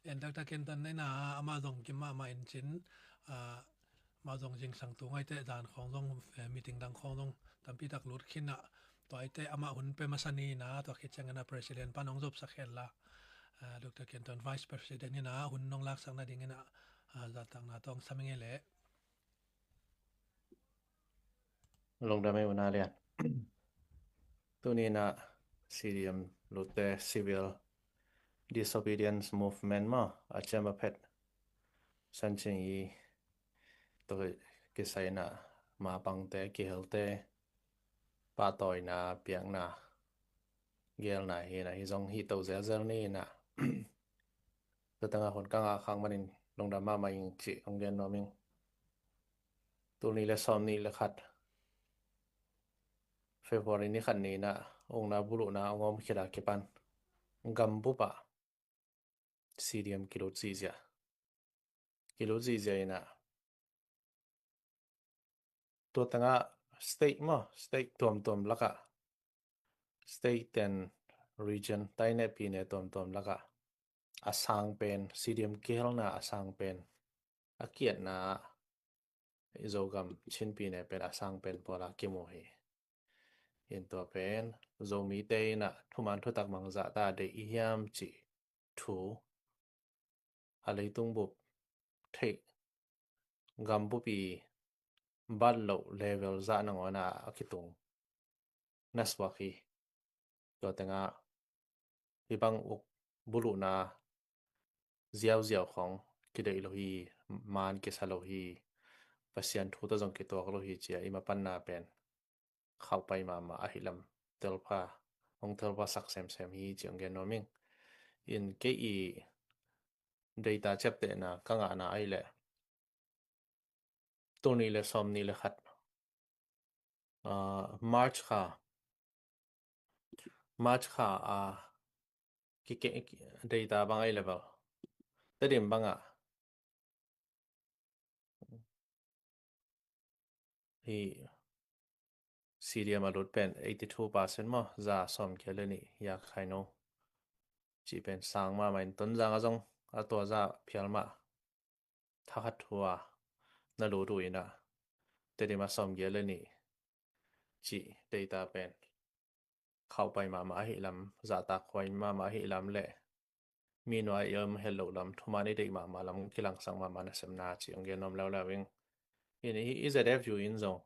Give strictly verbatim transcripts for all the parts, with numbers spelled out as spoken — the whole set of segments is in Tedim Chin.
En Doctor Kenton na ina amah zong kim mahmah in cin, ah, amah zong zingsang tu ngaite zan khawng zong, eh, meeting dang khawng zong tampi tak lut khin ah, tua ite amah hun pe masa ni ina, tua khit ciangin a president pan hong zopsak hen la, ah, Doctor Kenton vice president ina hun nong laksak nadingin ah, ah, zahtakna tawng sam ing ei leh. Lungdam ei U Na Lian. Tuni ina C D M lutte civil disobedience movement maw, a ciam a phet san cing i, tua kisai ina mapangte, kihelte pahtawina piakna gelna hi ina, hi zong hi to zelzel ni ina. Tua tangah hun ka ngah khak manin lungdam mahmah ing cih hong gen nuam ing. Tul nih le sawm nih le khat, February ni khat ni ina ukna buluhna hong om khit a kipan gambup ah C D M kilut zihziah. Kilut zihziah ina tua tangah state maw, state tuamtuam lakah, state and region, taineh pineh tuamtuam lakah a sang pen, C D M kihelna a sang pen, a kiatna i Zogam Chin pineh pen a sang pen pawl a kimu hi. In tua pen Zomite ina thuman thutak mang zahta deih i hiam cih thu a leitung bup theih, gambup i bat loh level zah nangawn a kitung na suak hi. Tua tengah hi bang uk buluhna ziauziau khawng kideih lo hi, maan kisa lo hi, Pasian thu tawh zong kituak lo hi ci a i mapanna pen khauhpai mahmah ahih lam telpha, hong telpha sak semsem hi ci hong gen nuam ing. In kei i data ciaptehna ka ngahna ahih leh tul nih le sawm nih le khat, ah, March kha, March kha a kike, data bang ahih leh bel Tedim bangah hi, C D M a lut pen eighty two percent maw, za sawm kia le nih ya khai no. Ci pen sang mahmah in Tonzang a zong a tua za phial mah thakhat thu a na lut uh ina, Tedim a sawm kia le nih ci data pen khauhpai mahmah ahih lam, zahtak huai mahmah ahih lam le mi nuai i om het loh lam, thuman i deih mahmah lam kilangsak mahmah nasepna ci hong gen nuam leuleu ing. In hi i Z F U in zong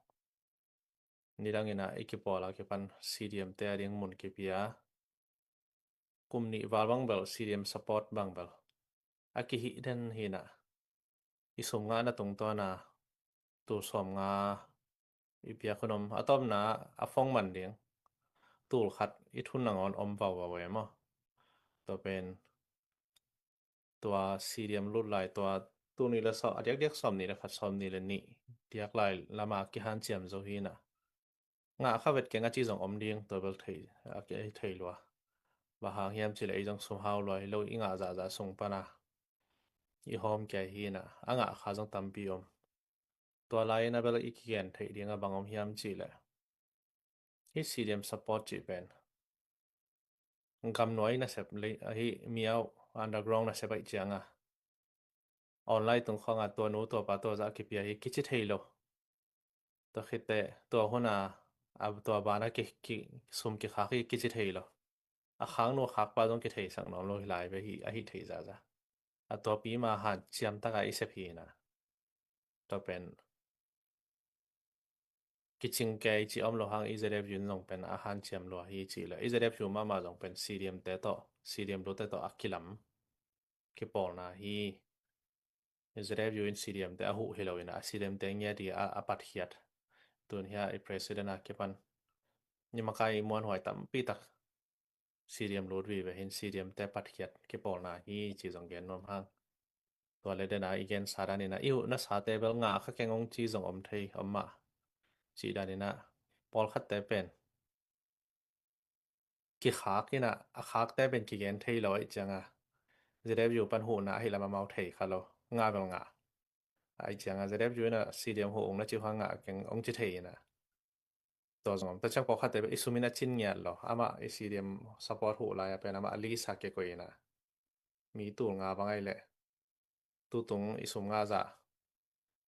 nidang ina i kipawl a kipan C D M te a ding mun kipia, kum nih val bang bel C D M support bang bel a kihih den hi ina, i sum ngahna tungtawn a tul sawm nga i piak hun om, a tawpna a phone man ding tul khat i thun nangawn om vauvau e maw. Tua pen tua C D M lut lai, tua tul nih le sawm, a diakdiak sawm nih le khat, sawm nih le nih diak lai lama kihanciam zo hi ina, ngah kha vet keng a ci zong om ding, tua bel thei, a ki, thei lua. Bang hang hiam cih leh ei zong sum hau lua hi lo, i ngah zahzah sung pana i hawm kia hi ina, a ngah kha zong tampi om. Tua lai ina bel i kigen theih ding a bang om hiam cih leh hi C D M support cih pen gamnuai nasep le ahi, mi au underground nasep ahih cianga online tung khawngah tua nu tua pa tua zah kipia hi kici thei lo. Tua khitteh tua huna, a, tua bana ki, ki, sum kikhak hi kici thei lo. A khak nu a khak pa zong kitheisak nuam lo hi lai ve hi, ahi thei zaza. A tua pi ma hanciam taka i sep hi na. Tua pen kicing kei ci om lo hang i Z F U in zong pen a hanciam lua hi ci le. I Z F U mahmah zong pen C D M te tawh, C D M lu te tawh a kilam kipawlna hi. I Z F U in C D M te a huh hi lo ina, a C D M te ngia di a, a patkhiat. Tun hia i president a kipan ni makai muanhuai tampi tak C D M lut vive hin C D M te patkhiat kipawlna hi ci zong gen nuam hang. Tua le dena i gensa dan ina i huhna sate bel ngah kha keng ong ci zong om thei om mah. Ci dan ina pawlkhatte pen kikhak ina, a khakte pen kigen thei lo ahih cianga Z F U pan huhna ahi lam amau thei kha lo, ngah bel ngah. Ahih cianga Z F U ina C D M huh ong na ci hua ngah keng ong ci thei ina. Tua zong om ta ciang pawlkhatte pen i sum ina cin ngiat lo, amah i C D M support huh lai a pen amah a lisa kikoih ina. mi tul nga bang ahih leh tutung i sum nga zah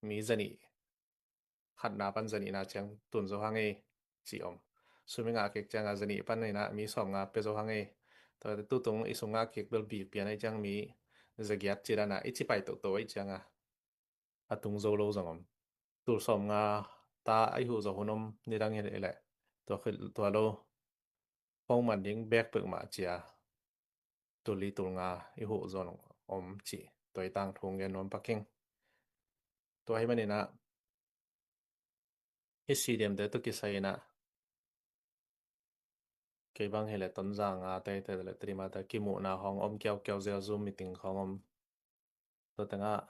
mi zanih, khatna pan zanihna ciang tun zo hang ei ci om. Sum i ngah kik ciang a zanih pan inah mi sawm nga pia zo hang ei. Tutung i sum ngah kik bel bik pian ahih ciang mi zagiat ci dan a i ci pai toto ahih ciang a a tung zo lo zong om. Tul sawm nga ta a i huh zo hun om, nidang hi leh tua khit tua lo pongman ding bek peuhmah ci a tul li tul nga i huh zong om cih tua i tangthu gen nuam pak ing. Tua ahih manin ah hih C D M te tawh kisai inah kei bang hi leh Tonzang a te te le Tedim a te kimuhna hong om kiaukiau zel, Zoom meeting hong om. Tua tengah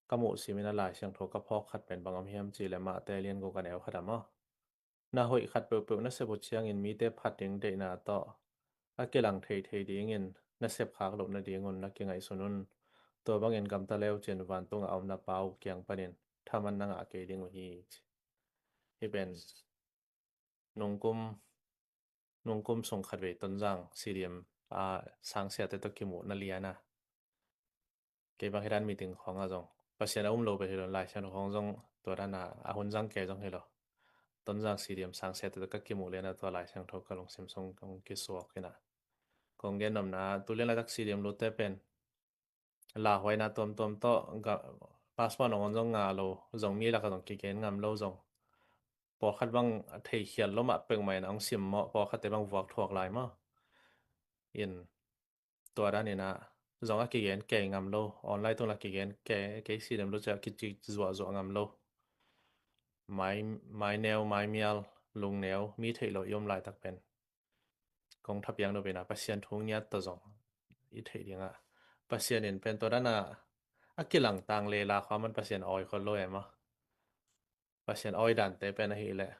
ka muh simin a Lai Siangtho ka phawk khat pen bang om hiam cih leh Matthai lian guk a neu khat ah maw, na hoih khat peuhpeuh na sep uh ciangin mite phat ding deihna tawh a kilang theithei dingin na sepkhak loh nadingun na kingaihsun un. Tua bangin gamta le uh cin vantungah a om na Pa uh kiang panin thaman na ngah kei ding uh hi, ci. Hih pen nungkum, nungkum sung khatvei Tonzang C D M a sangsiate tawh kimuhna lian a, kei bang hi dan meeting khawng ah zong Pasian a um lo bel hi lo, Lai Siangtho khawng zong tua dan a a hun zang kei zong hi lo. Tonzang C D M sangsiate tawh ka kimuh lian a tua Lai Siangtho ka lungsim sung kong kisuak inah kong gen nopna, tu lian laitak C D M lute pen lauhuaina tuamtuam tawh passport nangawn zong ngah lo, zong mi lakah zong kigen ngam lo, zong pawlkhat bang theikhial lo mah peuhmah in a hong simmawh, pawlkhatte bang vuak thuak lai maw. In tua dan inah zong a kigen kei ngam lo, online tung la kigen kei, kei C D M lut ciah kici zuahzuah ngam lo. Mai, maineu, maimial, lungneu, mi theih lo i om laitak pen kong thapiak nop inah Pasian thu ngiat tawh zong i theih dingah Pasian in pen tua dan a a kilang tang le la khua man Pasian awi khol lo em a. Pasian awi dante pen ahih leh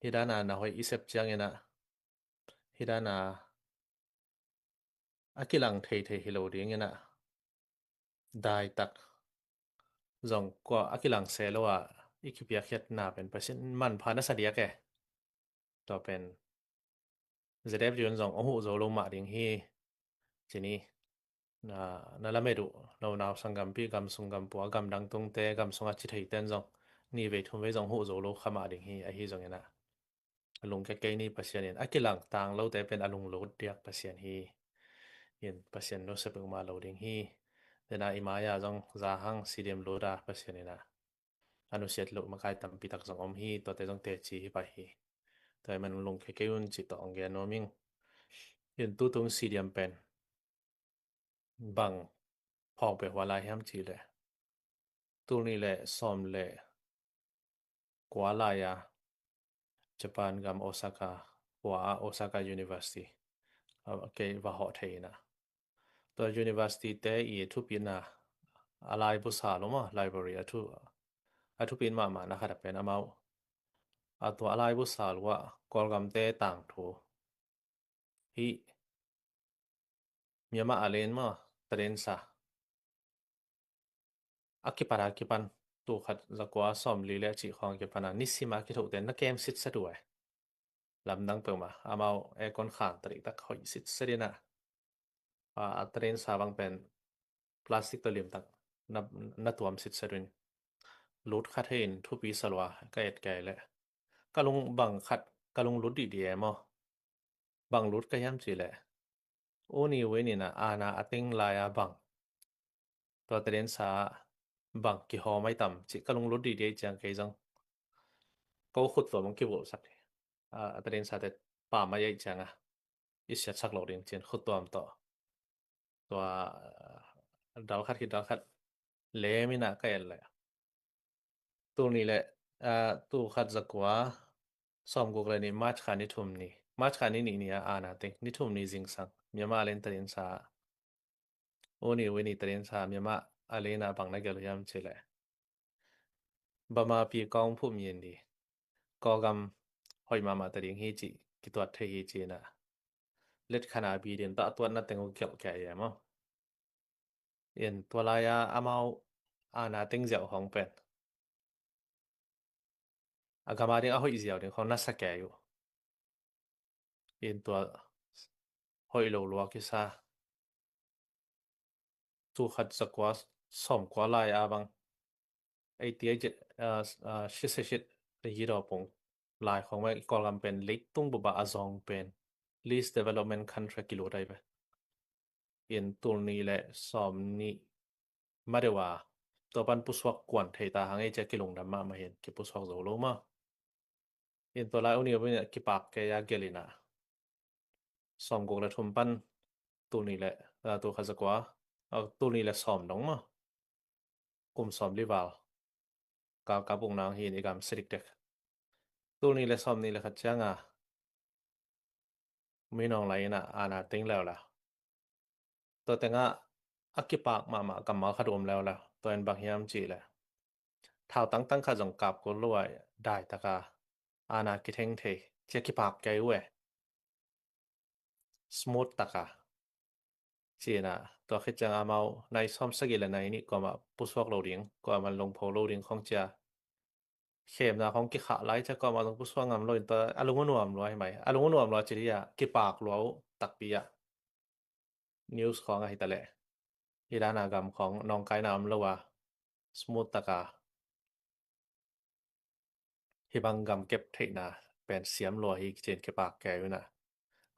hih dan a na hoih i sep ciang inah hih dan a a kilang theithei hi lo ding inah daitak zong kua a kilang se lo ah i kipiakkhiatna pen Pasian manpha na sa diak e. Tua pen Z F U in zong hong huh zo lo mah ding hi, ci ni. Na, na lamet uh lo nau sanggampi, gamsung gampua, gamdang tungte, gamsung a ci theite in zong ni vei thum vei zong huh zo lo kha mah ding hi. Ahi zong inah a lungkia kei ni Pasian in a kilang tang lote pen a lunglut diak Pasian hi. In Pasian nusia peuhmah lo ding hi. Dena i mai-a zong za hang C D M lut a Pasian inah a nusiat loh makai tampi tak zong om hi, tuate zong teci hi pah hi. Tua ahih man lungkia kei un cih tawh hong gen nuam ing. In tutung C D M pen bang phawk beh hua lai hiam cih leh tul nih le sawm le kua lai-a Japan gam Osaka khua ah Osaka University ah kei va hawh thei inah tua university te i thupitna a laibu sal uh maw, library a thu, a thupit mahmahna khat ah pen amau a tua a laibu sal uh ah Kawlgamte tangthu hih Myanmar a len maw, tadinsa a kipan a kipan, tul khat za kua sawm li le cih khawng a kipan a nisim a kithohte na kem sitset uh e. Lamdang peuhmah amau aircon khan ta diktak hoih sitset inah a, a tadinsa bang pen plastic tawh limtak na, na tuam sitset uh in lut kha thei in thupi sa lua ka et kei leh ka lung bang khat ka lung lut dihdih e maw. Bang lut ka hiam cih leh U Ne Win inah aana a teng lai-a bang tua tadinsa bang kihawm ai tam cih ka lunglut dihdih ahih ciang kei zong ko khuttuam hong kibulhsak hi. A, a tadinsa te pam ai ahih ciang a i siatsak loh ding ci-in khuttuam tawh tua dal khat khit dal khat lem inah ka et leh tul nih le, a, tul khat za kua sawm guk le nih March kha ni thum ni, March kha ni nih ni a aana teng ni thum ni zingsang Myanmar a len tadinsa U Ne Win i tadinsa Myanmar a len ah bang na gelh uh hiam cih leh Burma pi kong phum yin di, Kawlgam hoih mahmah ta ding hi cih kituat thei hi ci inah let khan a bi din tah tuatna teng uh gelh kei e maw. In tua lai-a amau aana teng ziau hong pen a gam a ding a hoih ziau ding hong na sa kei uh. In tua hoih lo lua kisa tul khat za kua sawm kua lai a bang, eighty eight, ah, ah, six six eight, a yi daw pung lai khong mai Kawlgam pen leitung bup a zong pen least development country kilut ai ve. In tul nih le sawm nih ma deuh a, tua pan pusuak kuan thei ta hang ei cia kilungdam mahmah hin kipusuak zo lo ma. In tua lai uni a kipak kei a gelh in a, sawm guk le thum pan tul nih le, ah, tul khat za kua, ah, tul nih le sawm dong ma, kum sawm li val kal kap ung nang hi in i gam sia dikdek. Tul nih le sawm nih le khat ciang a Min Aung Hlaing in a aana teng leuleu, tua teng ah a kipak mahmah kammal khat um leuleu. Tua in bang hiam cih leh, thau tangtang khat zong kap kul lo a, dai tak a aana kitheng thei, cia kipak kei uh e, smooth tak a, ci in a, tua khit ciang amau nai sawm sagih le nai nih kuamah pusuak lo ding, kuamah lungpho lo ding khong cia khemna khong kikhah lai cia kuamah zong pusuak ngam lo in tua a lung a nuam lua hi mai. A lung a nuam lua ci dih a, kipak lua uh takpi a, news khong a hi ta leh, hi dan a gam khong nawngkaina om lo a, smooth tak a, hi bang gam kep theihna pen siam lua hi ci in kipak kei uh in a,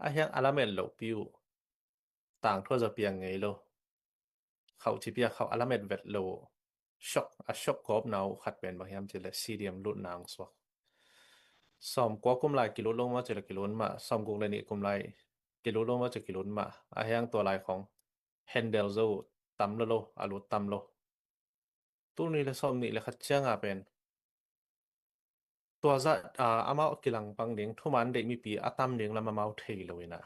a hiang a lamet lopi uh, tangthu a za piang ngei lo, khauh ci pia khauh a lamet vet lo, shock, a shock gawpna uh khat pen bang hiam cih leh CDM lutna hong suak. Sawm kua kum lai kilut lo mah cih leh kilut mah, sawm guk le nih kum lai kilut lo mah cih kilut mah, a hiang tua lai khong handle zo uh tam lo lo, a lut tam lo. Tul nih le sawm nih le khat ciang a pen tua zah, ah, amau a kilangpang ding, thuman deih mipi a tam ding lam amau thei lo in a,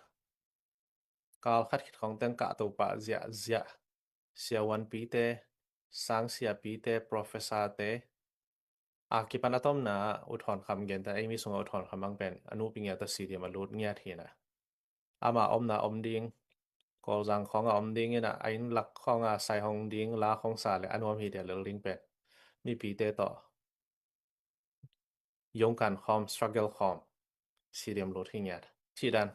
kal khat khit khong teng kahto pah ziahziah, siavuanpite, sangsiapite, professor-te, a kipan a tomna ah U Thawn Kham gen ta, ei mi sungah U Thawn Kham bang pen a nupi ngiat a CDM a lut ngiat hi in a, ama omna om ding, Kawlzang khong a om ding in a, a inn lak khong a sai hong ding, la khong sa leh a nuam hi te lel ding pen mipite tawh yongkan khawm, struggle khawm, CDM lut hi ngiat. Cih dan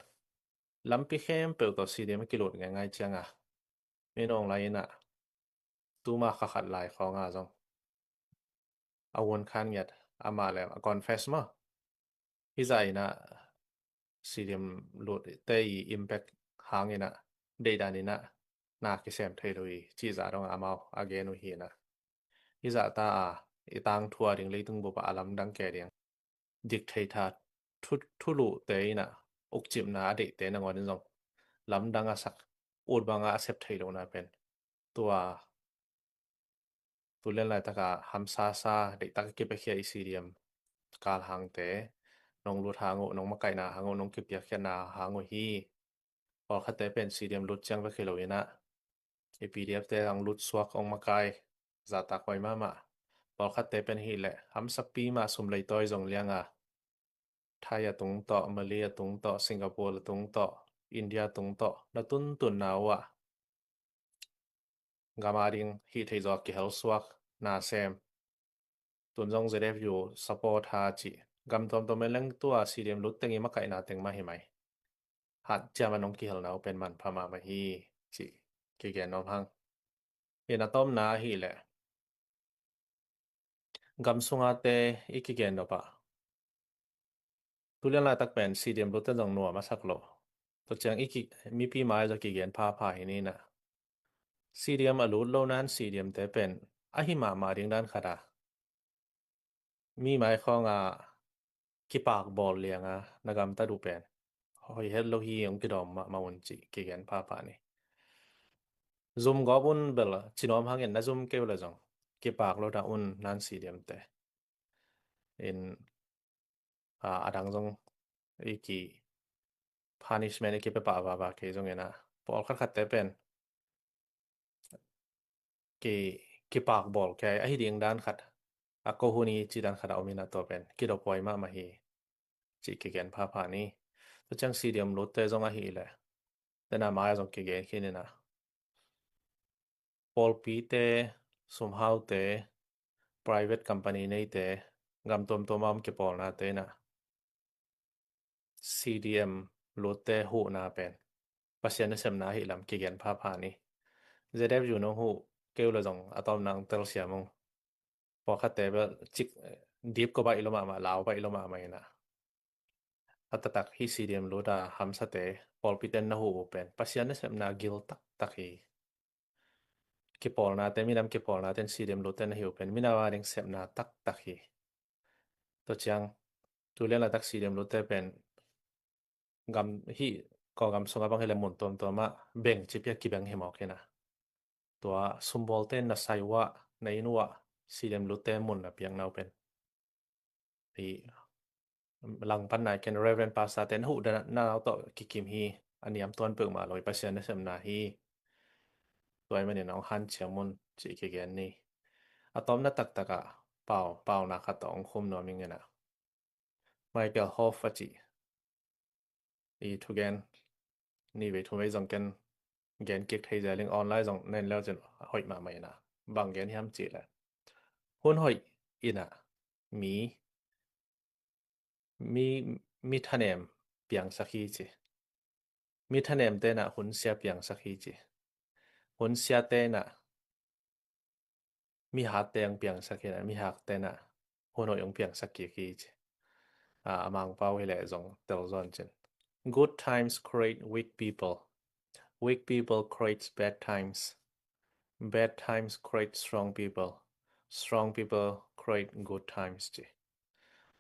lampi khempeuh tawh CDM a kilut ngaingai ciang a, Min Aung Hlaing in a tuma kha khat lai khong a zong a vuan khan ngiat, amah le a confess maw. Hi zah in a CDM lutte i impact hang in a deihdan in a na kisem thei lo hi cih zah dong a amau a gen uh hi in a, hi zah ta a i tangthu a ding leitung bup a a lamdang kei ding dictator thu, thuluhte in a ukcipna a deihte nangawn in zong lamdang a sak, ut bang a a sep thei lohna pen tua tu lian laitak a hamsa sa deihtak a kipiakhia i CDM kal hangte, nong lut hang uh, nong makaihna hang uh, nong kipiakkhiatna hang uh hi. Pawlkhatte pen CDM lut ciang bek hi lo in a, i PDF-te hong lut suak, hong makai, zahtak huai mahmah. Pawlkhatte pen hi leh hamsapi mah sum leitawi zong liang a, Thai a tung tawh, Malay a tung tawh, Singapore a tung tawh, India a tung tawh na tuntunna uh ah gam a ding hih theih zawh a kihel suak, na sem. Tun zong ZFU support ha cih gam tuamtuam en leng tua CDM lut teng i makaihna teng mah hi mai. Hat ciam a nong kihelna uh pen manpha mahmah hi cih kigen nuam hang. In a tomna ahih leh gam sunga te i kigen nop ah tu lian laitak pen CDM lutte zong nuam a sak lo. Tua ciang i ki, mipi mai zaw kigen phapha hi ni in a, CDM a lut lo nan CDM-te pen ahi mahmah ding dan khat a, mi mai khawng a kipak bawl liang a na gamtat uh pen hoih het lo hi, hong kidawm mahmah un cih kigen phapha ni. Zum gawp un bel ci nuam hangin na zum kei uh leh zong kipak lo dah un nan CDM-te. In, a, a dang zong i ki punishment i kipia pah vava kei zongin a, pawlkhat khatte pen ki, kipak bawl kei ahi ding dan khat, a ko hun hi cih dan khat a om in a, tua pen kidop huai mahmah hi cih kigen phapha ni. Tua ciang CDM lutte zong ahih leh, tena mai a zong kigen khin in a, pawlpite, sumhaute, private company neite, gam tuamtuam a om kipawlnate in a, CDM lutte huhna pen Pasian nasemna ahih lam kigen phapha ni. ZFU nong huh keu le zong a tawm nang telsiam ung. Pawlkhatte bel cik dip ko baih lo mahmah, lau baih lo mahmah ina. A taktak hi CDM lut a hamsate, pawlpiten na huh uh pen Pasian nasepna gil taktak hi. Kipawlnate, minam kipawlnate in CDM lutte na hi uh pen minam a ding sepna taktak hi. Tua ciang tu lian laitak CDM lutte pen gam hi, Kawlgam sungah bang hi le mun tuamtuam ah beng cipia kibeng hi mawk ina. Tua sumbawlte na sai uah, na inn uah CDM lutte mun na piakna uh pen hi. Langpan nai ken Reverend Pastor te na huh dan na nau tawh kikim hi. A niam tuan peuhmah lo hi, Pasian nasepna hi. Tua ahih manin hong hanciam un cih kigen ni. A tawpna taktak ah pau, pauna khat tawh hong khum nuam ing ina. Michael Hove a cih i thugen ni vei thum vei zong ken gen kik thei zel ing, online zong nen leu cin hoih mahmah ina. Bang gen hiam cih le hun hoih ina mi, mi, mi thanem piangsak hi ci. Mi thanemte na hun sia piangsak hi ci. Hun siate na mi hatte ang piangsak hi na, mi hakte na hun hoih ang piangsak kik hi ci. A, a Mangpau hi leh zong telzawn cin. Good times create weak people. Weak people creates bad times. Bad times create strong people. Strong people create good times ci.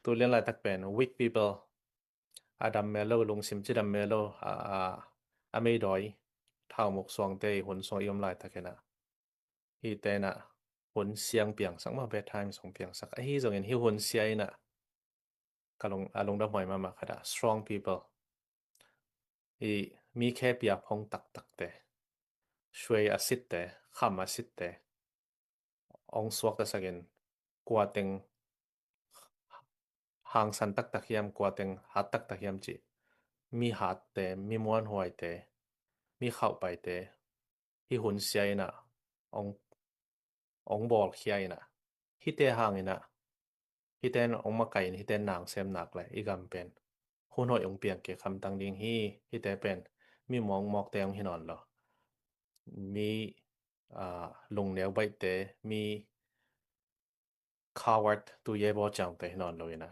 Tu lian laitak pen weak people, a dam mel lo, lungsim cidam mel lo, a, a, a meidawi thaumuk suangte i hun sung i om laitak ina. Hite na hun siang piangsak maw, bad times hong piangsak. Ahi zongin hi hun sia ina ka lung, a lungdam huai mahmah khat ah strong people, i mi khe pia phong taktakte, suai a sitte, kham a sitte hong suaktasakin kua teng hangsan taktak hiam, kua teng hat taktak hiam cih mi hatte, mi muanhuaite, mi khauhpaite hi hun sia ina hong, hong bawlkhia ina. Hite hang ina, hiten hong makaih in, hiten nang sem nak le i gam pen hun hoih hong piang kik hamtang ding hi. Hite pen mi mawkmawkte hong hi nawn lo, mi, a, lungneu baihte, mi coward, tu ye bo ciangte hi nawn lo ina,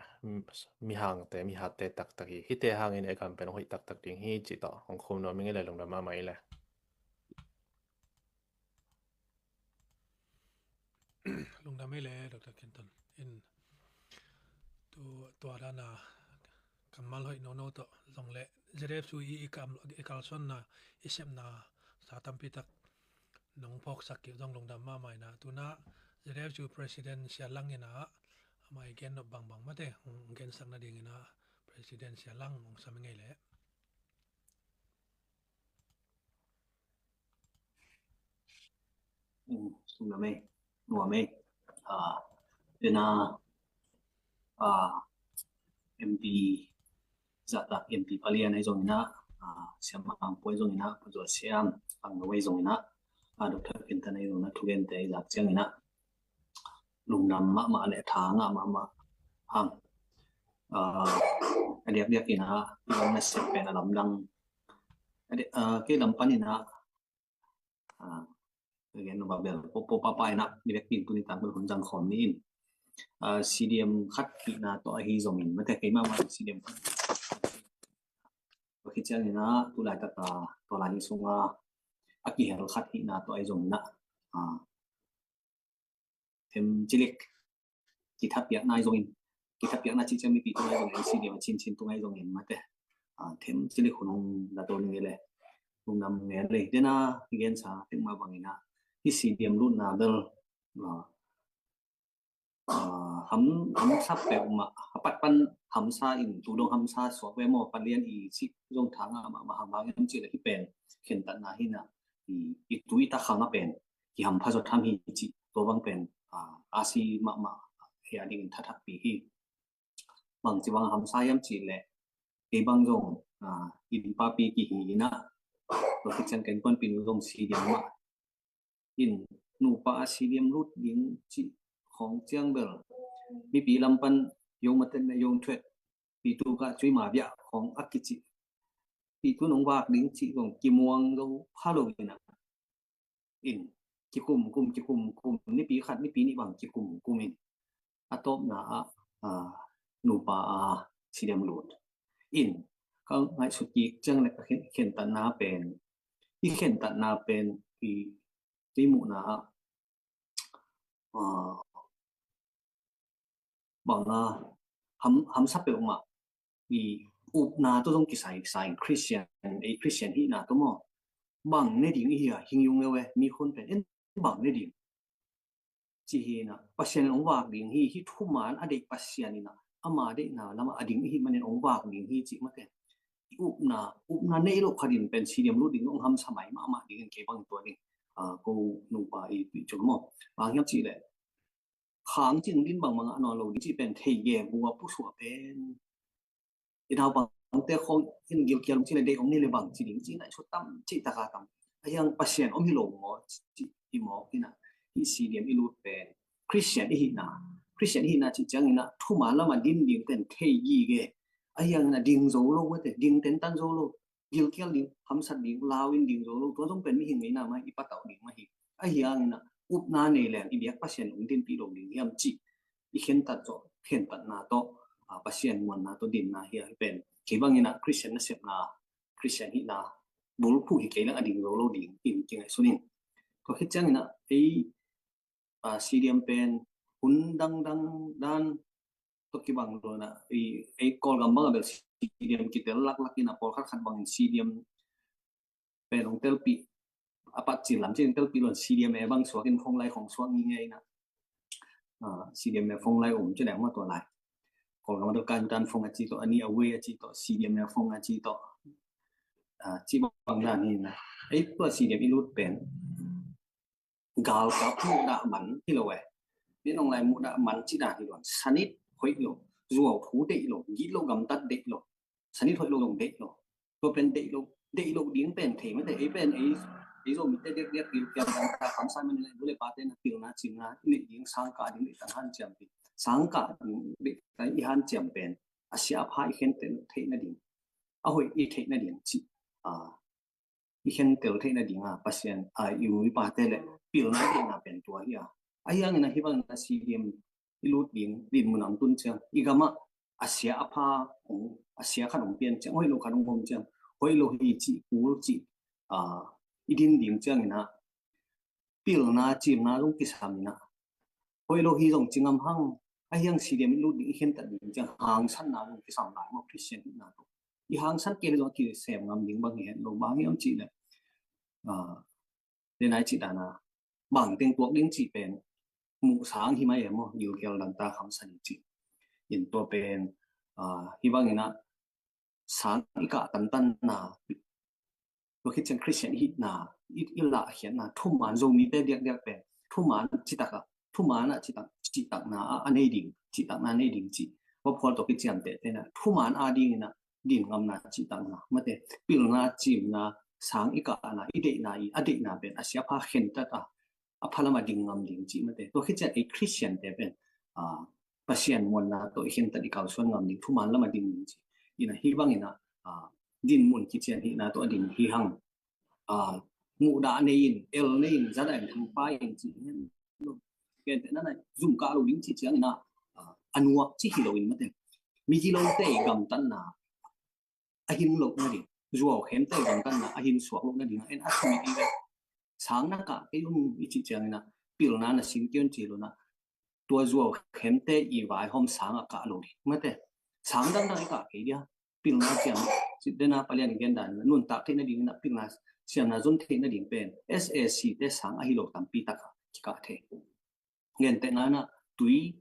mi hangte, mi hatte taktak hi. Hite hangin e gam pen hoih taktak ding hi cih tawh hong khum nuam ing i le, lungdam mahmah i le. Lungdam i le, Doctor Kenton. In tu, tua dana kammal hoih nono tawh zong le ZFU i, i kam, i kalsuanna, i sepna sa tampi tak nong phawksak kik zong lungdam mahmah ina. Tuna ZFU President Sia Lang ina amah i gen nop bangbang mate hong gensak nading ina President Sia Lang hong sam i ngei le. Sung na mei, nua mei. A, ina, a, MP zahtak MP palian ahi zong ina, a, Siam Mangpau ahi zong ina, Pazua Siam Pangno ahi zong ina, a, Doctor Kenton ahi zong ina, thugente ahi zak ciang ina lungdam mahmah le tha ngah mahmah hang. A, a diakdiak ina i lam nasep pen a lamdang. A di, a, kei lam pan ina, a, again, no babel po, po papa ina ni vek pin tuni tang bel hun zang khawm ni in. A, CDM khat hihna tawh ahi zongin mate, keimah mah CDM khat. Tua khit ciang ina tu laitak a tua lai ni sunga a kihel khat hihna tawh ahi zong ina, a, them cilik kithapiakna ahi zongin, kithapiakna cih ciang mipi tung ahi zongin, CDM a cincin tung ahi zongin mate, a, them cilik hun hong la to ning i le, lungdam ngei le. Dena i gensa teng mah bang ina hi CDM lutna bel, a, a, ham, hamsa peuhmah, a pat pan hamsa in tu dong hamsa suak ve maw, palian i cih zong tha ngah mahmah hang, bang hiam cih le hi pen khentatna hi na, i, i tu i ta khang a pen kihampha zaw tham hi cih tua bang pen, a, a si mahmah hi a dingin thathakpi hi. Bangci bang hamsa hiam cih le kei bang zong, a, inn papi kihi ina, tua khit ciang ken kuanpi nu zong CDM mah in, nupa a CDM lut ding cih khawng ciang bel mipi lam pan yong maten na yong thuet, pitu ka cui ma biah khawng a kicih, pitu nong vak ding cih zong kimuang zo pha lo ina. in, kikum kum kikum kum, nipi khat nipi nih bang kikum kum in, a tawpna ah, a, nupa a, CDM lut in, ka ngaihsut kik ciang le ka khen, khentatna pen, i khentatna pen, i, i muhna ah, a, bang a, ham, hamsa peuhmah, i upna tawh zong kisai, kisai Christian, ei Christian hihna tawh maw, bang ne ding i hi a, hing yung le ve, mi khun pen en bang ne ding ci hi na, Pasian in hong vak ding hi, hi thuman a deih Pasian in a, ama deihna lamah a ding i hi manin hong vak ding hi ci mate. I upna, upna nei lo khat in pen CDM lut ding hong hamsa mai mahmah ding in kei bang tua ding, a, ko nupa i tuih cun maw. Bang hiam cih leh, khang cin din bangmah ngah nawn lo ding cih pen thei ge, bua pusuah pen i naupangte khawng in gilkial ci le, deih om ni le bang ci ding ci ngaihsut tam, cih taka tam. A hiang Pasian om hi lo maw, cih i mawk hi na, hi CDM i lut pen Christian i hihna, Christian i hihna cih ciangin a, thuman lamah din ding pen thei gige. A hiangin a ding zo lo mate, ding tentan zo lo, gilkial ding, hamsat ding, lau in ding zo lo, tua zong pen mihing ngeina mah i patauh ding mah hi. A hiangin a, upna nei leng i biak Pasian hong dinpih lo ding hiam cih i khentat tawh, khentatna tawh, a, Pasian muanna tawh dinna hi a, hi pen kei bangin a Christian nasepna, Christian hihna bulphuh hi kei leng a ding zo lo ding in kingaihsun in. Tua khit ciangin a, ei, a, CDM pen hun dangdang dan tawh kibang lo na, i, ei Kawlgam bang a bel CDM kitel laklak in a, pawlkhat khat bangin CDM pen hong telpih, a pat cil lam cin telpih lo in CDMA bang suak in phone lai khong suak ngingei na. A, CDMA phone lai om ci leng maw tua lai. Kawlgam a bel Kalimantan phone a ci tawh, a ni a wei a ci tawh, CDMA phone a ci tawh. A, ci bang dan hi na. Ei tua CDM i lut pen galkap muhdah man hi lo e. Ni nong lai muhdah man ci dan hi lo. Sanit hoih lo, zuau thu deih lo, gitloh gamtat deih lo, sanit hoih lo zong deih lo. Tua pen deih lo, deih lo ding pen thei mate, ei pen ei, ei Zomite diakdiak gilkial dan ta kamsai man le, nu le pate na pilna cimna i neih ding, sangkah ding deih tang hanciam ding, sangkah ding deih tang i hanciam pen a sia a pha i khentel theih nading, a hoih i theih nading cih, a, i khentel theih nading a, Pasian, a, i nu i pate le pilna i deihna pen tua hi a. A hiangin a hi bangin a CDM i lut ding dinmun a hong tun ciang, i gamah a sia a pha hong, a sia khat hong pian ciang, hoih lo khat hong om ciang, hoih lo hi cih, kul cih, a, i din ding ciangin a, pilna cimna zong kisam in a, hoih lo hi zong ci ngam hang. A hiang CDM i lut ding i khentat ding ciang hangsanna zong kisam lai maw, Christian hihna tawh. I hangsan kei le zong a kisem ngam ding bang hi het lo, bang hiam cih leh, a, den ai cih dan a, bang teng tuak ding cih pen muh sang hi mai e maw, gilkial dan ta hamsa ding cih. In tua pen, a, hi bangin a, sang i kah tantanna, tua khit ciang Christian i hihna, i, i lahkhiatna, thuman Zomite diakdiak pen thuman citak a, thuman a citak, citakna a, a nei ding, citakna a nei ding cih. Va phual tua khit ciamteh te na, thuman a dingin a din ngamna citakna, mate, pilna cimna, sang i kahna, i deihna, i a deihna pen a sia pha khentat a, a pha lamah ding ngam ding cih mate. Tua khit ciang ei Christian te pen, a, Pasian muanna tawh i khentat i kalsuan ngam ding, thuman lamah ding ding cih. In a hi bangin a, a, dinmun kician hihna tawh a ding hi hang. A, muhdah nei in, el nei in, zadah in, thangpai in cih hi hang. Gentehna in a, zum kah lo ding cih ciangin a, a, a nuak cih hi lo in mate. Migilote i gamtatna a hin loh nading, zuau khemte i gamtatna a hin suak loh nading a, en a sumit i ve. Sang na kah kei un i cih ciangin a, pilna na sin kei un ci lo na, tua zuau khemte i vaihawm sang a kah lo ding mate. Sang dangdang i kah kei dia, pilna ciam, cih den a Palian in gen dan, nuntak theih nading in a, pilna siamna zon theih nading pen SAC te sang ahi lo tampi tak a kikah thei. Gentehna in a, tui,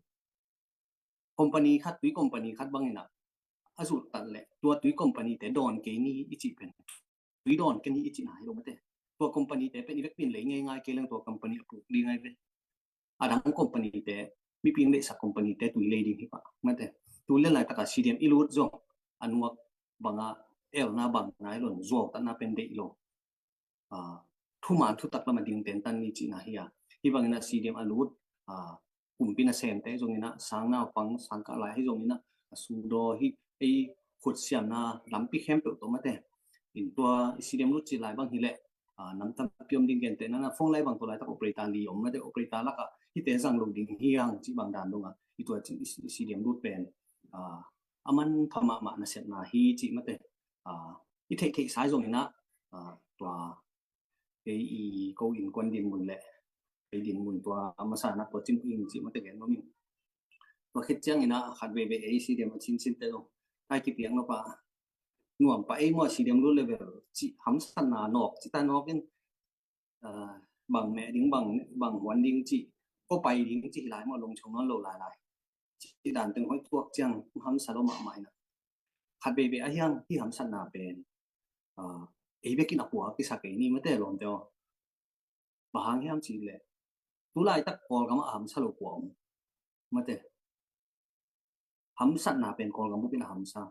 company khat, tui company khat bangin a, a zulhtat leh tua tui company te dawn kei ni i cih pen, tui dawn kei ni i cihna hi lo mate. Tua company te pen i vekpi in lei ngeingai kei leng tua company a puk ding ngai ve. A dang company te, miping leihsak company te tui lei ding hi pah mate. Tu lian laitak a CDM i lut zong a nuak bang a elna bang nai lo in, zuautatna pen deih lo. A, thuman thutak lamah ding tentan ni cihna hi a. Hi bangin a CDM a lut, a, kumpi nasemte zongin a, sang naupang, sang kah lai hi zongin a, a sungdaw hi, ei khut siamna lampi khempeuh tawh mate. In tua i CDM lut cih lai bang hi leh, nam tampi om ding, gentehna in phone line bang tua laitak operator li om, mate, operator lakah hihte zang lo ding hi hang cih bang dan dongah i tua CDM lut pen a manpha mahmah nasepna hi cih, mate. I theihtheih sai zongin ah tua ei i ko innkuan dinmun le ei dinmun tua a masa na tua cing ing cih, mate, gen nuam ing. Tua khit ciangin ah khat veve ei CDM a cincinte zong tai kipiak nop a nuam pah ei maw, CDM lut level cih hamsatna nawk cih ta nawk in, bang meh ding, bang huan ding cih, ko pai ding cih hi lai maw, lungchung nawn lo lailai cih dan teng hoih tuak ciang hamsa lo mahmah in ah khat veve a hiang hih hamsatna pen ei bekin a pua kisa kei ni, mate, lawmte aw. Bang hang hiam cih leh tu laitak Kawlgam ah a hamsa lo kua om, mate. Hamsatna pen Kawlgam bupin a hamsa.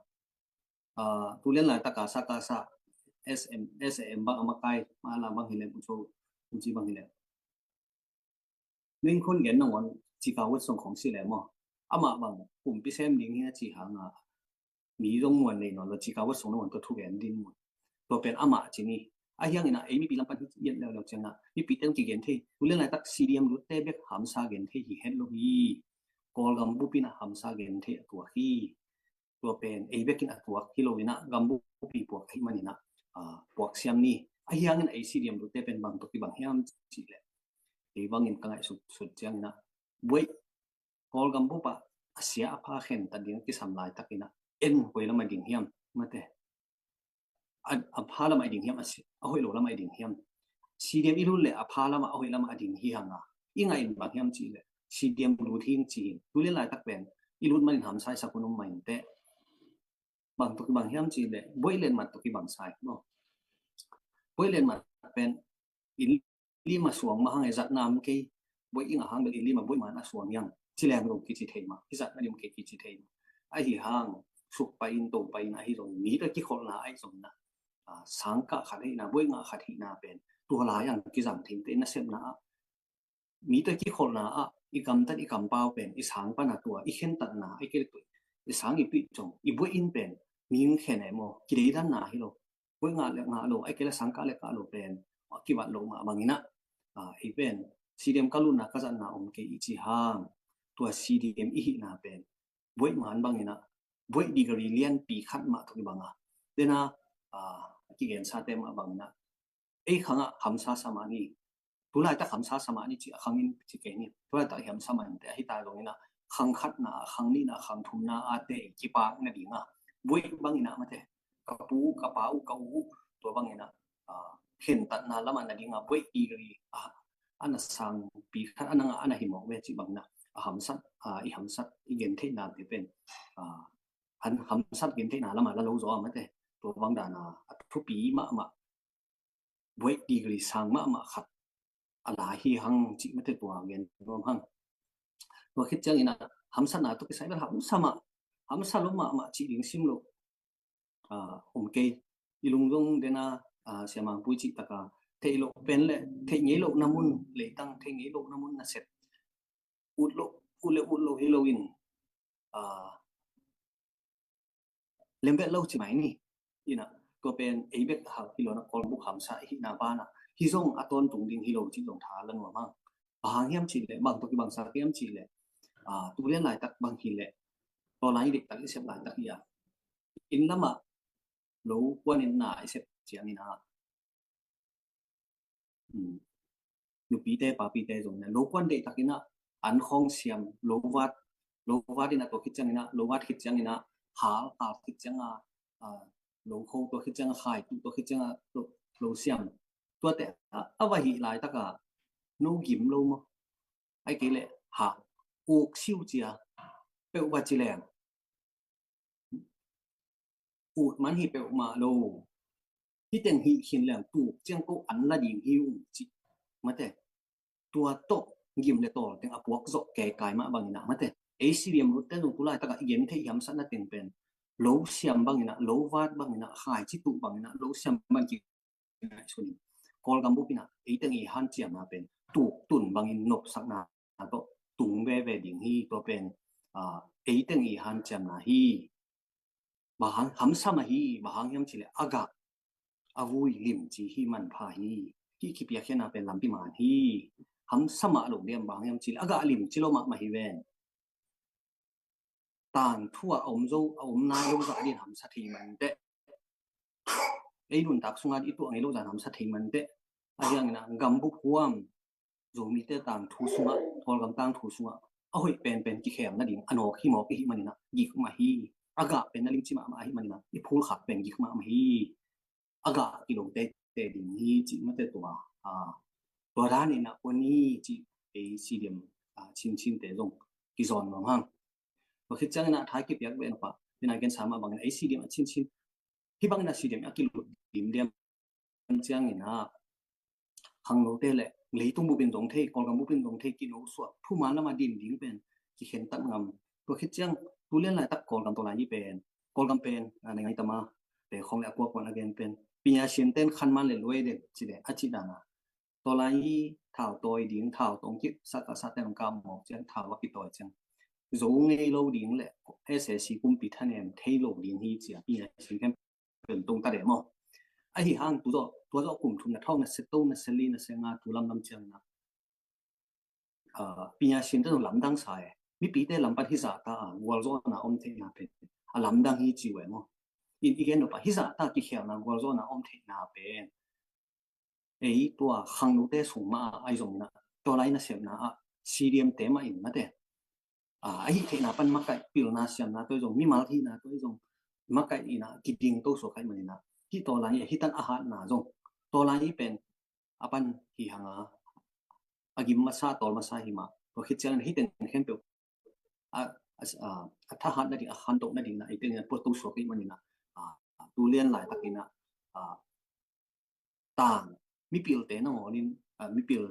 Tu lian laitak kasa kasa SM, SM bang a makai, mala bang hileh, ucho uchi bang hileh, ningkhun gen nangawn Chika West song khong si le maw, amah bang pumpi sem ding hi a ci hanga mi zong muan nei nawn lo, Chika West song nangawn tua thu gen dinmun. Tua pen amah ci ni. A hiangin ah ei mipi lam pan hi gen leuleu ciangah mipi teng kigen thei, tu lian laitak CDM lutte bek hamsa gen thei hi het lo hi. Kawlgam bupin a hamsa gen thei a tuak hi. Tua pen ei bekin a tuak hi lo in ah, gam bupi puak ahih manin ah puak siam ni. A hiangin ei CDM lutte pen bang tawh kibang hiam cih leh, ei bangin ka ngaihsut sut ciangin ah buaih Kawlgam bup ah a sia a pha khentat ding kisam laitakin ah en koi lam a ding hiam, mate. A pha lam a ding hiam, a hoih lo lam a ding hiam? CDM i lut leh a pha lam a, a hoih lam a ding hi hanga i ngah in bang hiam cih leh CDM lut hi ci hi. Tu lian laitak pen i lut manin hamsa i sak hun om mah inteh. Bang tawh kibang hiam cih leh buaih lenmat tawh kibang sa hi maw. Buaih lenmat pen inn lim a suang mah hang e, zat nam kei, buaih i ngah hang bel inn lim a buaih man a suang hiang ci leng lo kici thei mah, i zat na lim kei kici thei mah. Ahi hang suk pai in, to pai in ahi zong, mi tawh kikholhna ahi zong na, sangkah khat hihna, buaih ngah khat hihna pen tua lai ang kizang thei te, nasepna ah mi tawh kikholhna ah i gamtat i kampau pen i sang pan a tua i khentatna, ai kei le tua i sang i tuih zong i buaih in pen mihing khen e maw, kideidanna hi lo. Buaih ngah le ngah lo, ai kei le sangkah le kah lo pen a kibat lo mah bangin ah ei pen CDM ka lutna ka zatna om kei i ci hang, tua CDM i hihna pen buaih man bangin ah, buaih degree lianpi khat mah tawh kibang a, dena a kigen sate mah bangin ah ei khangah hamsa sa mah ni. Tu laitak hamsa sa mah ni ci a khangin ci kei ni. Tu laitak hiam sa mah inteh, ahi ta zongin ah khang khatna, khang nihna, khang thumna a te kipak nading a, buaih bangin ah, mate, ka pu ka pa uh, ka u uh, tua bangin ah khentatna lam a nading a buaih degree a na sangpi khat a na ngah a na hi mawk ve cih bangin ah a hamsat, i hamsat i gentheihna te pen hamsat gentheihna lam a la lo zaw a, mate. Tua bang dan a a thupi mahmah buaih degree sang mahmah khat a lai hi hang cih, mate, tua gen nuam hang. Tua khit ciangin ah hamsatna tawh kisai bel hamsa mah, hamsa lo mahmah cih ding sim lo om kei. I lungdong dena Sia Mangpui cih taka theih loh pen le theih ngei lohna mun, leitang theih ngei lohna mun nasep ut loh, ut le ut loh hi loin lemvet lo ci mai ni. Ina tua pen ei bek hal hi lo na, Kawlgam bup hamsa i hihna banah hi zong a tawntung ding hi lo cih zong tha la nuam hang. Bang hang hiam cih leh, bang tawh kibangsa hiam cih leh, tu lian laitak bang hi leh, tua lai deihtak i sep laitak hi a, inn lamah lo kuan in na i sep ciangin ah nupite papite zong in ah lo kuan deihtakin ah an khawng siam, lo vat, lo vat in ah tua khit ciangin ah, lo vat khit ciangin ah hal, hal khit ciangin ah lo kho, tua khit ciangin ah khai tuh, tua khit ciangin ah lo siam. Tuate a va hih laitak a no gim lo maw? Ai kei leh ha, uk siu cia peuh va ci leng ut man hi peuhmah lo. Hiteng hih khin leng tuk ciang ko an la ding hi ung cih, mate. Tua tawh gim le tawl teng a puak zawh keikai mah bangin ah, mate, ei CDM lutte zong tu laitakah i gen theih hiamsatna teng pen lo siam bangin ah, lo vat bangin ah, khaici tuh bangin ah lo siam bang ki ngaihsun in, Kawlgam bup in ah ei teng i hanciamna pen tuktun bangin nopsakna tawh tung veve ding hi. Tua pen ei teng i hanciamna hi. Bang hang hamsa mah hi, bang hang hiam cih leh a gah a vui limci hi manpha hi. Hih kipiakkhiatna pen lampi man hi. Hamsa mah lo diam, bang hiam cih leh a gah limci lo mahmah hi ven. Tangthu ah a om zo, a om nai lo zah ding hamsa thei manteh. Ei nuntak sungah i tuah ngei lo zah hamsa thei manteh. Ahi hangin ah gambup huam, Zomite tangthu sungah, Kawlgam tangthu sungah a hoih penpen kikhel nading a nawk hi mawk i hih manin ah gik mah hi. A gah pen na limci mahmah ahih manin ah i phulkhak pen gik mahmah hi. A gah kilo teitei ding hi cih mate tua. Tua danin ah kua ni cih ei CDM cincinte zong kizawn nuam hang. Tua khit ciangin ah thai kipiak ve napa, ina gensa mah bangin ei CDM a cincin, hih bangin ah CDM a kilut dimdiam ciangin ah khangnote le leitung bupin zong thei, Kawlgam bupin zong thei, kino suak, thuman lama dim ding pen kikhen tak ngam. Tua khit ciang tulian laitak Kawlgam tawlai ni pen, Kawlgam pen, a, nai ngai tama te khong le a kuakuan a gen pen, pinya sin ten khan man le luai den ci le a ci dana. Tawlai thau tawi ding, thau tong kik saka sa ten ka mawk ciang, thau a kitawi ciang zo ngei lo ding le SAC kumpi thanem thei lo ding hi cia pinya sin khempeuh tong ta de maw. Ahi hang tu zawh, tua zawh kum thum na thawk na se to na se li na se nga tu lamlam ciang na, ah, pinya sin te lamdang sa e. Mipite lam pan hizah ta a gualzawhna om theihna pen a lamdang hi ci ve maw. In i gen nop a hizah ta kikhelna gualzawhna om theihna pen ei tua khangnote sung mah a ahi zongin ah tawlai nasepna ah CDM te mah in mate, a, ahi theihna pan makaih pilna siamna tawh zong, mimal hihna tawh zong makaih in ah kiding to suak ahi manin ah hih tawlai hi tan a hatna zong tawlai pen a pan hi hang a, a gim masa, tawl masa hi mah. Tua khit ciangin hih ten khempeuh a, a, a, a thahat nading, a khantoh nading na ei ten in a puat to suak ahi manin ah, a, tulian laitakin ah, a, tang mipilte nangawnin, a, mipil,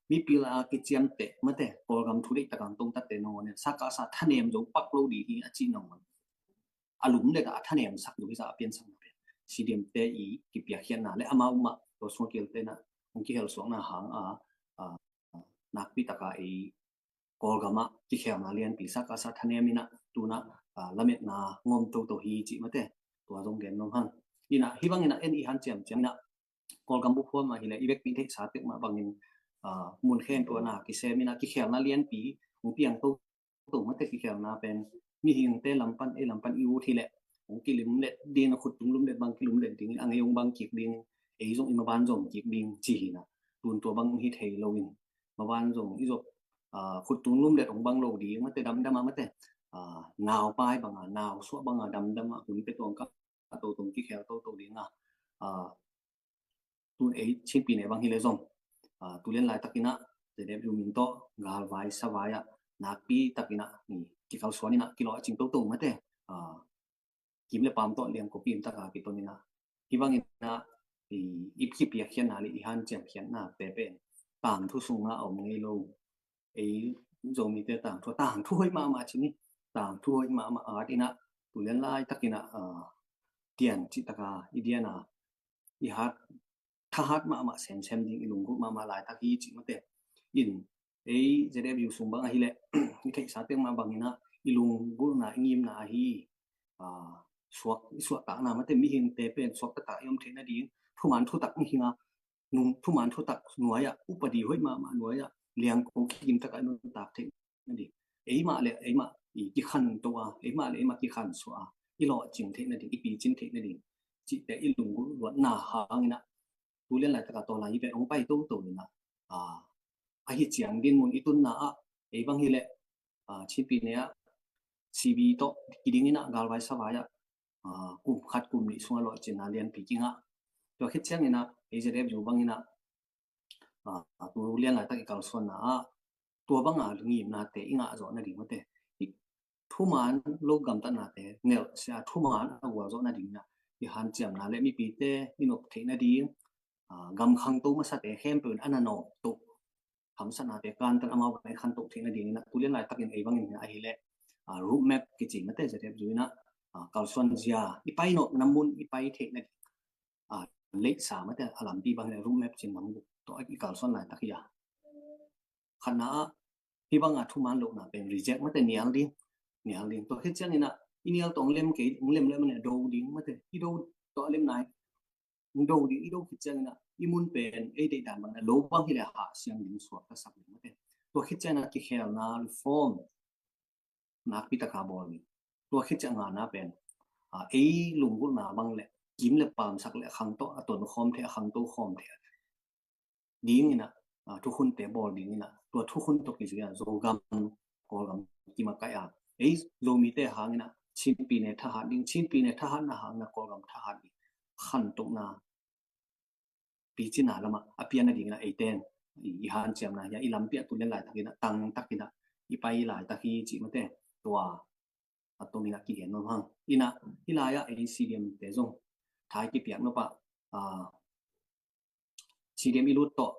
mipil a kiciamteh mate, Kawlgam thu deih takang tongtatte nangawnin saka sa thanem zo pak lo ding hi a cih nangawn a lumlet a thanem sak zo hi sa a piansak na pen CDM te i kipiakkhiatna le amau mah tua sungkilte na hong kihel suakna hang a, a, nakpi taka ei Kawlgam ah kikhelna lianpi saka sa thanem in ah tuna, a, lametna ngawm toto hi cih mate. Tua zong gen nuam hang. In ah hih bangin ah en i hanciam ciam in ah Kawlgam buphuam ah hileh i vekpi theihsa tek mah bangin, a, mun khempeuh ah na kisem in ah kikhelna lianpi hong piang toto mate. Kikhelna pen mihingte lam pan, ei lam pan i ut hileh hong kilumlet ding, a khuttung lumlet bang kilumlet ding, a ngei hong bang kik ding, ei zong i maban zong kik ding ci hi na. Tun tua bang hi thei lo in maban zong i zong, a, khuttung lumlet hong bang lo ding mate, damdam a mate, a, naupai banga, nausuah banga damdam a hun pe tuang ka a to tong kikhel toto ding a, a, tun ei Chin Pyine bang hileh zong, a, tulian laitakin ah ZFU min tawh galvai savai ah nakpi takin ah kikalsuan in ah kilawh a cing toto mate, a, kim le pam tawh liang ko kim taka kiton in ah hih bangin ah i, i kipiakkhiatna le i hanciamkhiatna te pen tangthu sungah a om ngei lo. Ei Zomite tangthu, tangthu hoih mahmah ci ni. Tangthu hoih mahmah at in ah tulian laitakin ah, a, tian cih taka i dian a i hat, thahat mahmah semsem ding, i lunggulh mahmah laitak hi cih mate. In ei ZFU sung bang ahileh i theihsa tek mah bangin ah i lunggulhna, i ngimna ahi, a, suak, i suahtakna mate, mihingte pen suak taktak i om theih nading thuman thutak i hing a, nung thuman thutak nuai ah, upadi hoih mahmah nuai ah liangko kigim takah i nuntak theih nading, eimah le eimah i kikhanto a, eimah le eimah kikhansuah a, i lawhcing theih nading, i picin theih nading cihte i lunggulh luatna hangin ah tulian laitaka tawlai hi pen hong pai toto in ah, a, ahi ciang dinmun i tunna ah ei bang hileh, a, Chin Pyine ah CB tawh kiding in ah galvai savai ah, a, kum khat kum nih sungah lawhcinna lianpi kingah. Tua khit ciangin ah ei ZFU bangin ah, a, tulian laitak i kalsuanna ah tua banga ngimnate i ngah zawh nading mate, i thuman lo gamtatnate nelh sia thuman a gual zawh nading in ah i hanciamna le mipite i nop theih nading, a, gam khangto masate khempeuh in a na nawk to hamsatnate kantan amau bang i khantoh theih nading in ah tulian laitakin ei bangin ahileh, a, roadmap kici mate ZFU in ah, a, kalsuan zia i pai nopna mun i pai theih nading, a, leihsa mate a lampi bang hileh roadmap cin nam guk tawh i kalsuan laitak hi a. Khatna ah hih banga thuman lohna pen reject mate, nial ding, nial ding. Tua khit ciangin ah i nial tawh hong lem kei, hong lem lem mane do ding mate, i do tawh a lem nai do ding, i do khit ciangin ah i mun pen ei deih dan bangin ah lo bang hi leh hah siang ding suak ka sak ding mate. Tua khit ciangin ah kikhelna reform nakpi taka bawl ding. Tua khit ciang a ngana pen ei lunggulhna bang leh kim leh paam, sak leh khang tawh a ton khawm theih, a khangto khawm theih dingin ah thukhunte bawl dingin ah tua thukhun tawh kizui a Zogam, Kawlgam kimakaih a, ei Zomite hangin ah Chinpi ne thahat ding, Chinpi ne thahatna hangin ah Kawlgam thahat ding, khantohna picina lamah a pianna dingin ah eite in i hanciamna hi a, i lampi ah tu lian laitakin ah tangtakin ah i pai laitak hi cih mate. Tua a tomin ah kigen nuam hang. Ina, hih lai-ah ei CDM te zong thai kipiak nop ah, CDM i lut tawh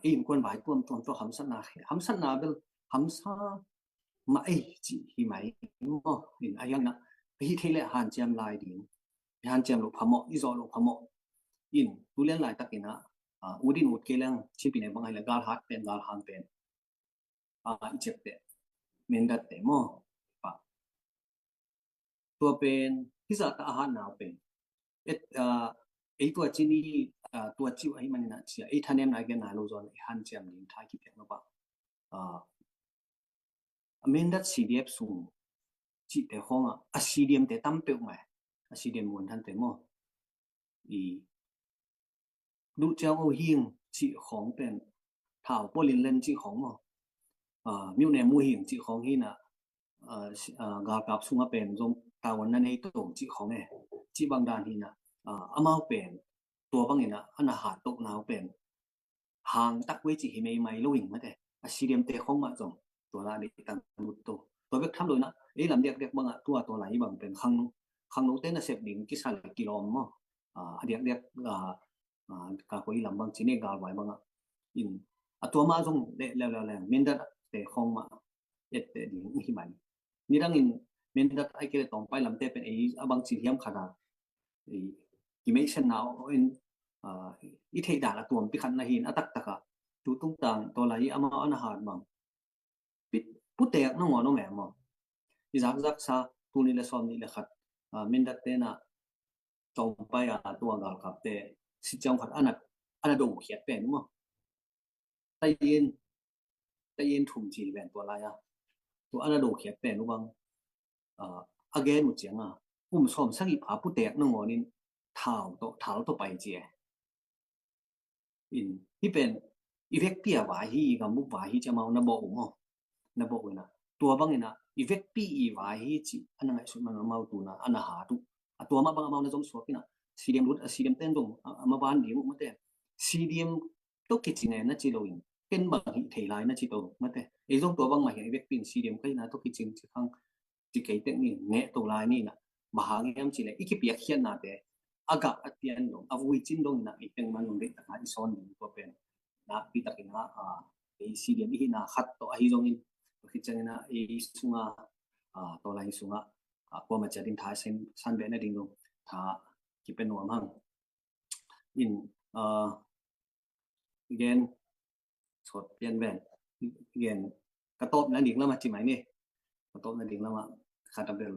ei innkuan vai tuamtuam tawh hamsatna, hamsatna bel hamsa mah ei cih hi mai maw. In a hiang ah, a hih theih leh hanciam lai ding, i hanciam loh phamawh, i zawh loh phamawh. In tu lian laitakin ah ut in ut kei leng Chinpi ne bang hi leh galhat pen, galhang pen i ciapteh, mendatte maw. Tua pen hizah ta a hatna uh pen ei tua ci ni, tua ci uh ahih manin ah ci a, ei thanemna i genna lo zaw in i hanciam ding thai kipiak nop ah, a mendat CDF sung cihte khawngah a CDM te tam peuhmah, a CDM muanthante maw, i duh ciang o hing cih khawng pen, thau pawlin len cih khawng maw, miuh ne mu hing cih khawng hi in ah, galkap sungah pen zong tavuan na nei to cih khawng e, cih bang dan hi in ah, amau pen tua bangin ah a na hat tohna uh pen hang tak vei cih hi meimai lo in mate. A CDM te khawng mah zong tua la dei tang lut to. Tua bek tham lo in ah ei lam diakdiak bangah tua, tua lai bang pen khangno, khangnote nasep ding kisa leh kilawm maw, a diakdiak ka koi lam bang ci ne, galvai bangah. In a tua mah zong leh leuleu leng mendat te khawng mah etteh ding hi mai. Nidangin mendat ai kei leh tawngpai lamte pen ei a bang ci hiam khat a, i meihsetna in i theih dan a tuampi khat na hi in, a taktakah tu tungtang tua lai amau a na hat bang putek nangawn om e maw. I zakzaksa tul nih leh sawm nih leh khat mendat te in ah tawngpai a tua galkapte si ciang khat a na, a na dokhiat pen uh maw. Tayin, tayin thum ci pen tua lai-a tua a na dokhiat pen uh bang a gen uh cianga kum sawm sagih pha putek nangawn in thau tawh, thal tawh pai ci e. In hih pen i vekpi a vai hi, i gambup vai hi ci amau na bawh uh maw. Na bawh uh in ah tua bangin ah i vekpi i vai hi ci a na ngaihsut man amau tu in ah a na hat uh. A tua mah bang amau na zom suak in ah CDM lut, a CDM ten zong a maban ding uh mate. CDM tawh kicing e na ci lo in ken bang hih thei lai na ci to mate. Ei zong tua bang mah hi a, i vekpi in CDM ka hihna tawh kicing ci khang ci kei tek ni, neh to lai ni in ah. Bang hang hiam cih leh i kipiakkhiatnate a gah a pian dong, a vui cin dong in ah i teng man dong deih takah i sawn ding tua pen nakpi takin ah ei CDM i hihna khat tawh ahi zongin, tua khit ciangin ah ei sungah, tua lai sungah kuamah ciat in tha san, san beh nading dong tha kipia nuam hang. In gen sawt pian ven gen ka tawp nading lamah ci mai ni. Ka tawp nading lamah khat a bel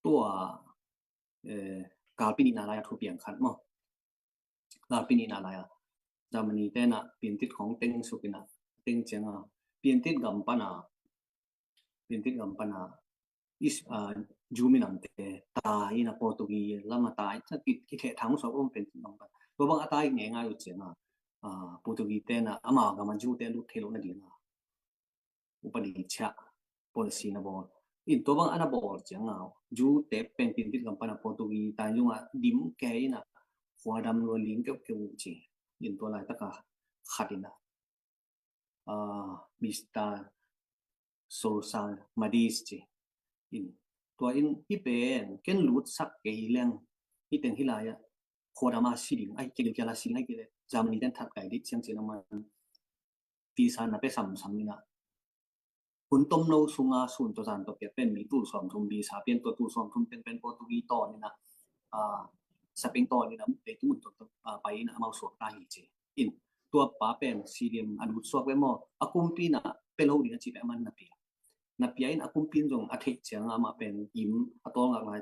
tua galpi nihna lai a thupiang khat maw. Galpi nihna lai a Germany te in ah piantit khawng teng suk in ah, teng ciang a piantit gam pan a, piantit gam pan a Ju minamte tai in ah Portuguese lam a tai, kitheh thang suak om piantit gam pan. Tua bang a tai ngeingai uh ciang a Portuguese te in ah ama gam a Ju te lut thei loh nading a upadi ciah policy na bawl. In tua bang a na bawl ciang a Ju te pen piantit gam pan a Portuguese tai zong a dim kei in ah khuadam lua ling keuhkeuh uh ci. In tua laitak a khat in ah Mister Sousa Madis ci. In tua in hih pen ken lutsak kei leng hih teng hih lai ah khuadam a si ding ahi kei leh, kial a si ding ahi kei leh Germany ten that kai dih ciang ci na man visa na pia samsam in ah hun tomno sunga sun tawh zan tawh piak pen mi tul sawmthum visa pian, tua tul sawmthum pen pen Portuguese tawn in ah Spain tawn in ah leitung mun tawh pai in ah amau suak ta hi ci. In tua pa pen CDM a lut suak ve maw, a kumpi in ah pia lo ding a ci pen a man na pia. Na pia in a kumpi in zong a theih ciang a amah pen gim a tawlngak lai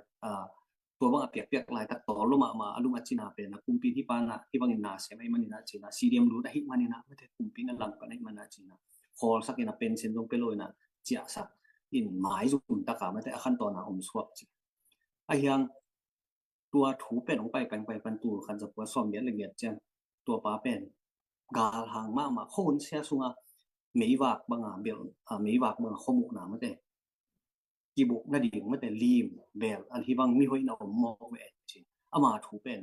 tua bang a piakpiak laitak tawl lo mahmah a lum a cina pen a kumpi in hih pana hih bangin na sem ahih manin a cina, CDM lut ahih manin a mate, kumpi in a langpan ahih manin a cina, khawlsak in a pension zong pia lo in a ciahsak in maizum taka mate a khantawn a om suak ci. Ahiang tua thu pen hong paipan paipan tul khat za kua sawm giat le giat ciang tua pa pen galhang mahmah, khua hun sia sunga meivak banga bel, meivak banga khuamuhna mate, kibuk nading mate, lim bel a hih bang mihoihna om mawk ve ci. Ama thu pen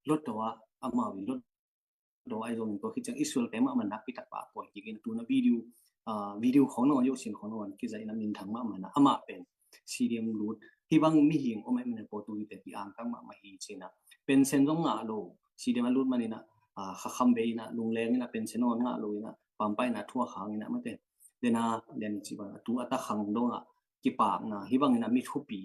Lotdaw ah, amau in Lotdaw ah zong tua khit ciang Israel te mahmah nakpi tak pah pawi kik in, tuna video video khawng nangawn, yohsin khawng nangawn kiza in a minthang mahmah in a, amah pen CDM lut hih bang mihing om ahih manin a Portuguese te kiangtang mahmah hi ci in a, pension zong ngah lo, CDM a lut manin a khakham ve in a, lungleng in a, pension nangawn ngah lo in a, pampaina thuak hang in a mate, dena den ci bang a tu a ta khang dong a kipakna hih bangin a mi thupi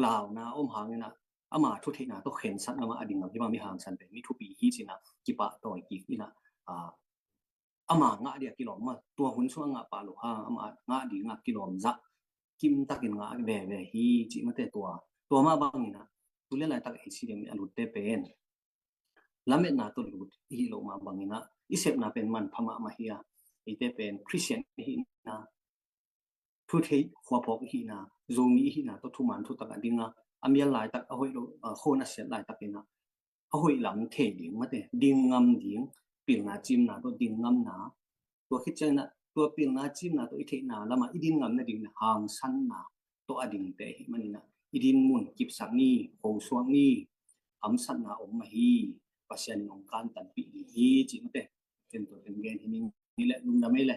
launa om hangin a, ama thutheihna tawh khensat ngam a ding ngam hih bang mi hangsan pen mi thupi hi ci in a kipahtawi kik in a, ama ngah dia kilawm ma, tua hun sung a ngah pah lo hang ama ngah ding a kilawm zah kimtakin ngah veve hi ci mate. Tua tua mah bangin a tu le laitak ei CDM a lutte pen lametna tawh lut i hih loh mah bangin a i sepna pen manpha mahmah hi a, eite pen Khristian i hihna, thutheih khuaphawk i hihna, Zomi i hihna tawh thuman thutak a ding a, a mial laitak a hoih lo, khua hun a siat laitakin a a hoih lam thei ding mate, ding ngam ding, pilna cimna tawh ding ngamna, tua khit ciangin a tua pilna cimna tawh i theihna lamah i din ngam nading in a hangsanna tawh a dingte ahih manin a i din mun kipsak ni, khosuak ni, hamsatna om mah hi. Pasian in hong kantanpih ding hi ci mate. Ken tua ken gen hi ning. Ni le lungdam ei le.